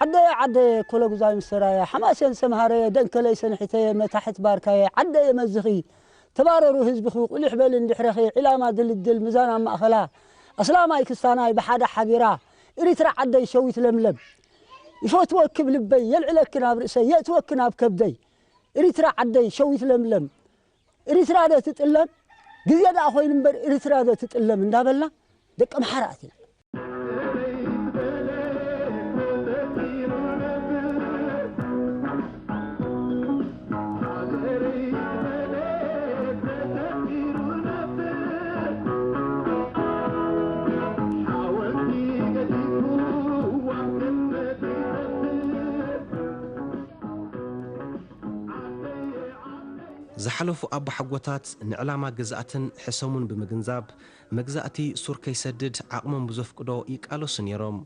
ዓደየ ዓደየ ኮለጉዛይ ምስ ሰራየ፣ ሓማሴን ሰምሃረየ፣ ደንከለይ ሰንሒተየ፣ መታሕት ባርካየ፣ ዓደየ መዝኺ፣ ተባረሩ ህዝብኺ፣ ቁሊሕ በል እንድሕረኺ፣ ዒላማ ድልድል፣ ምዛን ኣብ ማእኸላ፣ ኣስላማይ ክስታናይ ብሓደ ሓቢራ፣ ኤሪትራ ዓደይ ሸዊት ለምለም፣ ይፈትወኪ ብልበይ፣ የልዕለኪ ናብ ርእሰይ፣ የእትወኪ ናብ ከብደይ፣ ኤሪትራ ዓደይ ሸዊት ለምለም፣ ኤሪትራ ዶ ትጥለም? ግዜ ደኣ ኮይኑ እምበር ኤሪትራ ዶ ትጥለም እንዳበልና ደቂ ኣምሓራ ኣቲና። ዝሓለፉ ኣቦሓጎታት ንዕላማ ግዝኣትን ሕሰሙን ብምግንዛብ፣ መግዛእቲ ሱር ከይሰድድ ዓቕሞም ብዘፍቅዶ ይቃለሱ ነይሮም።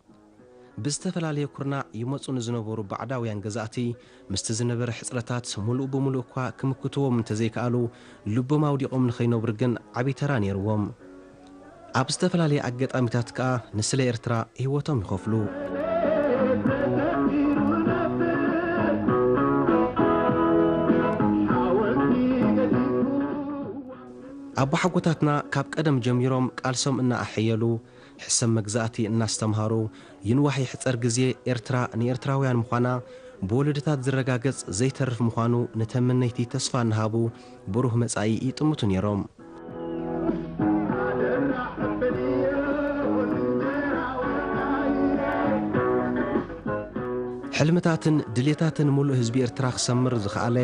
ብዝተፈላለየ ኩርናዕ ይመጹ ንዝነበሩ ባዕዳውያን ገዛእቲ፣ ምስቲ ዝነበረ ሕጽረታት ምሉእ ብምሉእ እኳ ክምክትዎም እንተዘይከኣሉ፣ ልቦም ኣውዲቖም ንኸይነብሩ ግን ዓቢ ተራ ነይርዎም። ኣብ ዝተፈላለየ ኣጋጣሚታት ከኣ ንስለ ኤርትራ ህይወቶም ይኸፍሉ። ኣቦሓጎታትና ካብ ቀደም ጀሚሮም ቃልሶም እናኣሐየሉ፣ ሕሰም መግዛእቲ እናስተምሃሩ፣ ይንዋሕ ይሕጸር ግዜ ኤርትራ ንኤርትራውያን ምዃና ብወለዶታት ዝረጋገጽ ዘይተርፍ ምዃኑ ንተመነይቲ ተስፋ እናሃቡ ብሩህ መጻኢ ይጥምቱ ነይሮም። ሕልምታትን ድሌታትን ምሉእ ህዝቢ ኤርትራ ክሰምር ዝኸኣለ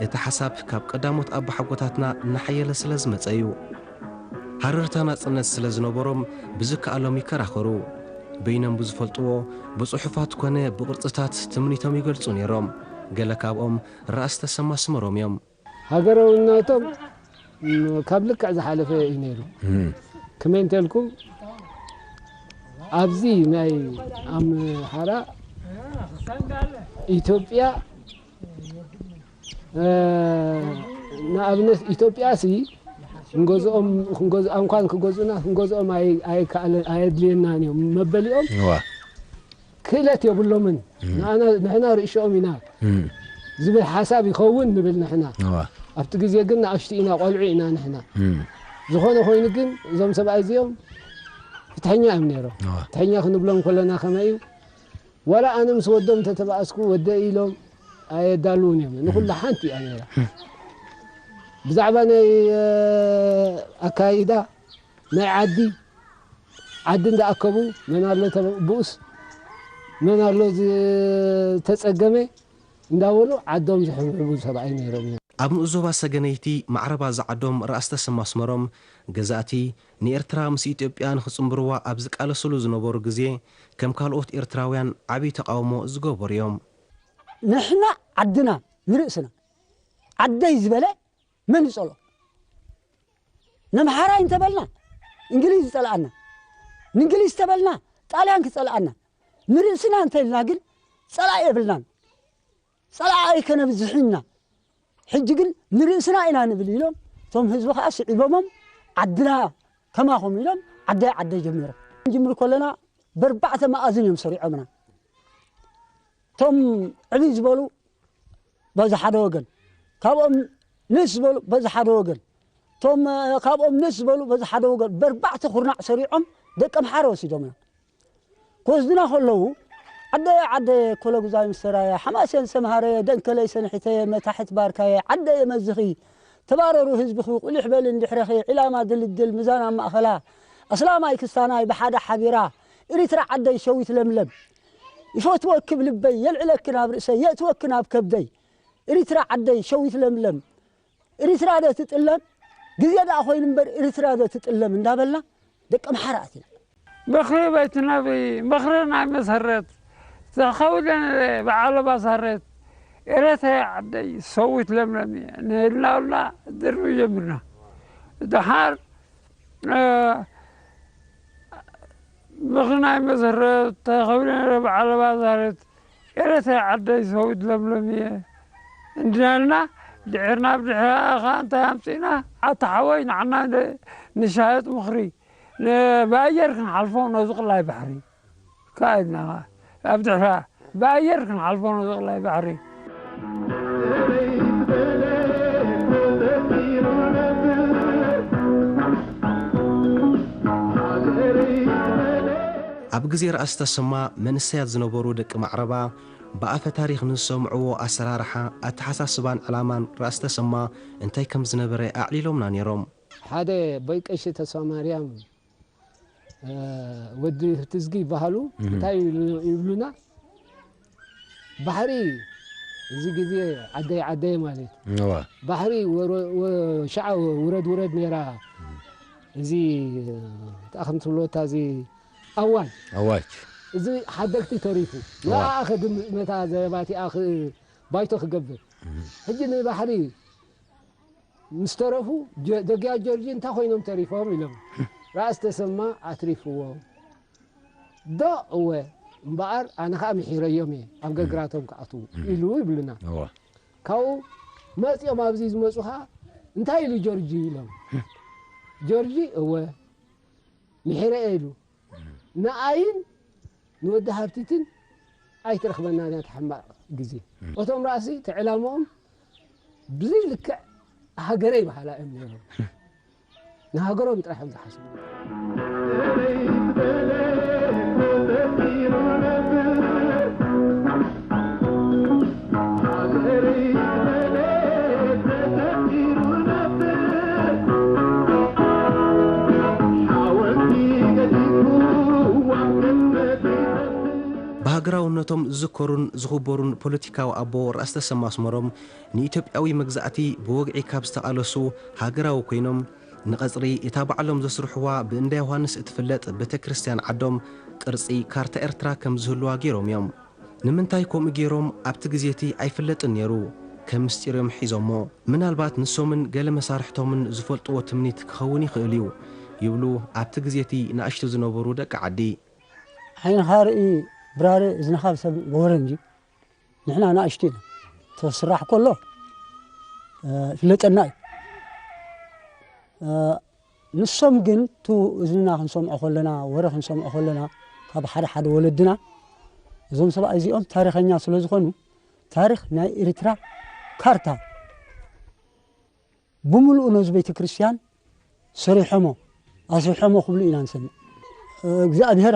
እቲ ሓሳብ ካብ ቀዳሞት ኣቦሓጎታትና እናሓየለ ስለ ዝመጸ እዩ። ሃረርታ ናጽነት ስለ ዝነበሮም ብዝከኣሎም ይከራኸሩ። በይኖም ብዝፈልጥዎ ብጽሑፋት ኮነ ብቕርጽታት ትምኒቶም ይገልጹ ነይሮም። ገለ ካብኦም ራእሲ ተሰማ ኣስመሮም እዮም። ሃገራውነቶም ካብ ልክዕ ዝሓለፈ እዩ ነይሩ። ከመይ እንተልኩም ኣብዚ ናይ ኣምሓራ ኢትዮጵያ ንኣብነት ኢትዮጵያ ሲ ክንገዝኦም ክንገዝኣ እንኳን ክገዝኡና ክንገዝኦም ኣይከኣለን ኣየድልየናን እዮም መበሊኦም ክእለት የብሎምን። ንሕና ርእሾኦም ኢና ዝብል ሓሳብ ይኸውን ንብል ንሕና። ኣብቲ ግዜ ግን ንኣሽቱ ኢና ቆልዑ ኢና ንሕና። ዝኾነ ኮይኑ ግን እዞም ሰብኣይ እዚኦም ፍትሐኛ እዮም ነይሮም። ፍትሐኛ ክንብሎም ከለና ከመይ እዩ? ዋላ ኣነ ምስ ወዶም እንተተባኣስኩ ወደይ ኢሎም ኣየዳልውን እዮም። ንኹላ ሓንቲ እያ ነይራ። ብዛዕባ ናይ ኣካይዳ ናይ ዓዲ ዓዲ እንዳኣከቡ መን ኣሎ ብኡስ መን ኣሎ ዝተጸገመ እንዳበሉ ዓዶም ዝሕብሕቡ ሰብኣይ ነይሮም እዮም። ኣብ ንኡስ ዞባ ሰገነይቲ ማዕረ ባዛ ዓዶም ራእሲ ተሰማ ኣስመሮም ገዛእቲ ንኤርትራ ምስ ኢትዮጵያ ንኽጽንብርዋ ኣብ ዝቃለስሉ ዝነበሩ ግዜ ከም ካልኦት ኤርትራውያን ዓብዪ ተቓውሞ ዝገበሩ እዮም። ንሕና ዓድና ንርእስና ዓደይ ዝበለ መን ይጸልኦ? ነምሓራይ እንተበልና እንግሊዝ ይጸልኣና፣ ንእንግሊዝ ተበልና ጣልያን ክጸልኣና፣ ንርእስና እንተልና ግን ጸላኢ የብልናን። ጸላኢ ኣይከነብዝሕን ኢና። ሕጂ ግን ንርእስና ኢና ንብል ኢሎም እቶም ህዝቢ ከኣ ስዒቦሞም ዓድና ከማኹም ኢሎም ዓደይ ዓደይ ጀሚሮም። ክንጅምር ከለና በርባዕተ መኣዝን እዮም ሰሪዖምና። እቶም ዕብይ ዝበሉ በዚ ሓደ ወገን፣ ካብኦም ንእስ ዝበሉ በዚ ሓደ ወገን፣ እቶም ካብኦም ንእስ ዝበሉ በዚ ሓደ ወገን በርባዕተ ኩርናዕ ሰሪዖም ደቂ ኣምሓረ ወሲዶምና። ክወስዱና ከለዉ ዓደየ ዓደየ ኮለጉዛይ ምስ ሰራየ ሓማሴን ሰምሃረየ ደንከለይ ሰንሒተየ መታሕት ባርካየ ዓደየ መዝኺ ተባረሩ ህዝብኺ ቁሊሕ በሊ እንድሕረኺ ዒላማ ድልድል ምዛን ኣብ ማእኸላ ኣስላማይ ክስታናይ ብሓደ ሓቢራ ኤሪትራ ዓደይ ሸዊት ለምለም ይፈትወኪ ብልበይ የልዕለኪ ናብ ርእሰይ የእትወኪ ናብ ከብደይ ኤሪትራ ዓደይ ሸዊት ለምለም ኤሪትራ ዶ ትጥለም ግዜ ደኣ ኮይኑ እምበር ኤሪትራ ዶ ትጥለም እንዳበልና ደቂ ኣምሓራ ኣቲና። ምኽሪ በይቲ ነቢ ምኽሪ ናይ መሰረት ተኸውለ ነረ በዓል ባሳረት ኤረትራይ ዓደይ ሰዊት ለምለም እየ ንህልናውልና ድርቢ ጀሚርና ደሓር ምኽሪ ናይ መሰረት ተኸውለ ነረ በዓል ባሳረት ኤረትራይ ዓደይ ሰዊት ለምለም እየ እንድናልና ድሕር ናብ ድሕራ ኸዓ እንታይ ኣምፅእና ኣታ ሓወይ ንዓና ንሻየጥ ምኽሪ ብኣየር ክንሓልፎ ነዚ ቅላይ ባሕሪ ካይድና ኣብ ድሕራ ብኣየር ክንሓልፎ ንኽእል ኣይባሕሪ። ኣብ ግዜ ራእሲ ተሰማ መንእሰያት ዝነበሩ ደቂ ማዕረባ ብኣፈ ታሪኽ ንዝሰምዕዎ ኣሰራርሓ፣ ኣተሓሳስባን ዕላማን ራእሲ ተሰማ እንታይ ከም ዝነበረ ኣዕሊሎምና ነይሮም። ሓደ ቦይ ቀሺ ተስፋ ማርያም ወዲ ህርትዝጊ ይበሃሉ። እንታይ ይብሉና? ባሕሪ እዚ ግዜ ዓደይ ዓደይ ማለት ባሕሪ ሻዓ ውረድ ውረድ ነይራ። እዚ ተኣኽም ትብልወታ እዚ ኣዋጅ ኣዋጅ እዚ ሓደግቲ ተሪፉ ንኣኣ ከድምፅ ነታ ዘረባቲኣ ባይቶ ክገብር ሕጂ ንባሕሪ ምስ ተረፉ ደጊያ ጀርጂ እንታይ ኮይኖም ተሪፎም ኢሎም ራእሲ ተሰማ ኣትሪፍዎም ዶ እወ እምበኣር ኣነ ከዓ ምሒረዮም እየ ኣብ ገግራቶም ክኣትዉ ኢሉ ይብሉና ካብኡ መፂኦም ኣብዚ ዝመፁ ከዓ እንታይ ኢሉ ጆርጂ ኢሎም ጆርጂ እወ ምሒረ እየ ኢሉ ንኣይን ንወዲ ሃብቲትን ኣይትረኽበና ናት ሓማቕ ግዜ እቶም ራእሲ ተዕላምኦም ብዘይ ልክዕ ሃገረይ በሃላ እዮም ነይሮም ንሃገሮም ጥራሕ እዮም ዝሓስቡ ብሃገራውነቶም ዝዝከሩን ዝኽበሩን ፖለቲካዊ ኣቦ ራእሲ ተሰማ ኣስመሮም ንኢትዮጵያዊ መግዛእቲ ብወግዒ ካብ ዝተቓለሱ ሃገራዊ ኮይኖም ንቐጽሪ እታ ባዕሎም ዘስርሕዋ ብእንዳ ዮሃንስ እትፍለጥ ቤተ ክርስትያን ዓዶም ቅርጺ ካርታ ኤርትራ ከም ዝህልዋ ገይሮም እዮም። ንምንታይ ከምኡ ገይሮም ኣብቲ ግዜ እቲ ኣይፍለጥን ነይሩ። ከም ምስጢር እዮም ሒዞሞ። ምናልባት ንሶምን ገለ መሳርሕቶምን ዝፈልጥዎ ትምኒት ክኸውን ይኽእል እዩ ይብሉ ኣብቲ ግዜ እቲ ንኣሽቱ ዝነበሩ ደቂ ዓዲ። ዓይንኻ ርኢ ብራረ እዝንኻ ብሰብ ወረ እንጂ ንሕና ንኣሽቱ ኢና። ተስራሕ ከሎ ይፍለጠና እዩ። ንሶም ግን ቱ እዝንና ክንሰምዖ ከለና ወረ ክንሰምዖ ከለና ካብ ሓደ ሓደ ወለድና እዞም ሰብኣይ እዚኦም ታሪኸኛ ስለ ዝኾኑ ታሪኽ ናይ ኤርትራ ካርታ ብምልኡ ነዚ ቤተ ክርስቲያን ሰሪሖሞ ኣስሪሖሞ ክብሉ ኢና ንሰምዕ እግዚኣብሔር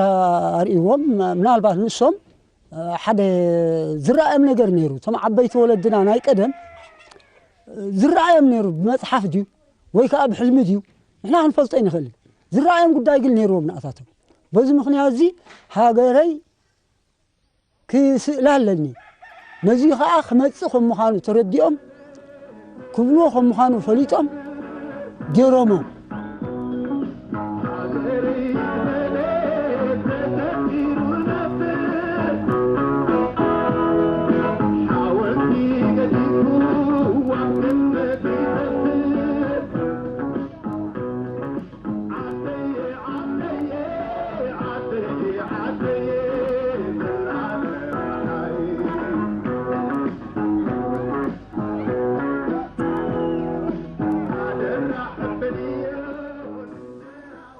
ኣርእዎም ምናልባት ንሶም ሓደ ዝረኣዮም ነገር ነይሩ እቶም ዓበይቲ ወለድና ናይ ቀደም ዝረኣዮም ነይሩ ብመፅሓፍ ድዩ ወይ ከዓ ብሕልሚ ድዩ ንሕና ክንፈልጦ ይንኽእል ዝረኣዮም ጉዳይ ግን ነይርዎም ንኣታቶም በዚ ምኽንያት እዚ ሃገረይ ክስእላ ኣለኒ ነዚ ከዓ ክመፅእ ከም ምዃኑ ተረዲኦም ክብልዎ ከም ምዃኑ ፈሊጦም ገይሮሞ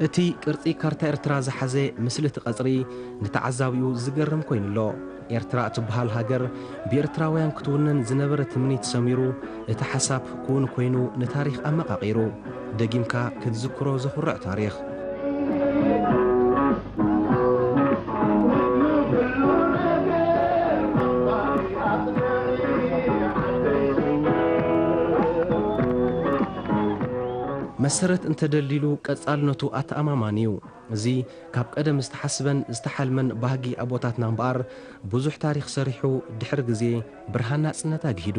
እቲ ቅርጺ ካርታ ኤርትራ ዝሓዘ ምስሊ'ቲ ቀጽሪ ንተዓዛቢኡ ዝገርም ኮይኑ'ሎ። ኤርትራ እትበሃል ሃገር ብኤርትራውያን ክትውነን ዝነበረ ትምኒት ሰሚሩ፣ እቲ ሓሳብ ክውን ኮይኑ ንታሪኽ ኣመቓቒሩ። ደጊምካ ክትዝክሮ ዘኹርዕ ታሪኽ። መሰረት እንተደልዲሉ ቀጻልነቱ ኣተኣማማኒ እዩ። እዚ ካብ ቀደም ዝተሓስበን ዝተሓልመን ባህጊ ኣቦታትና እምበኣር ብዙሕ ታሪኽ ሰሪሑ ድሕሪ ግዜ ብርሃን ናጽነት ኣግሂዱ።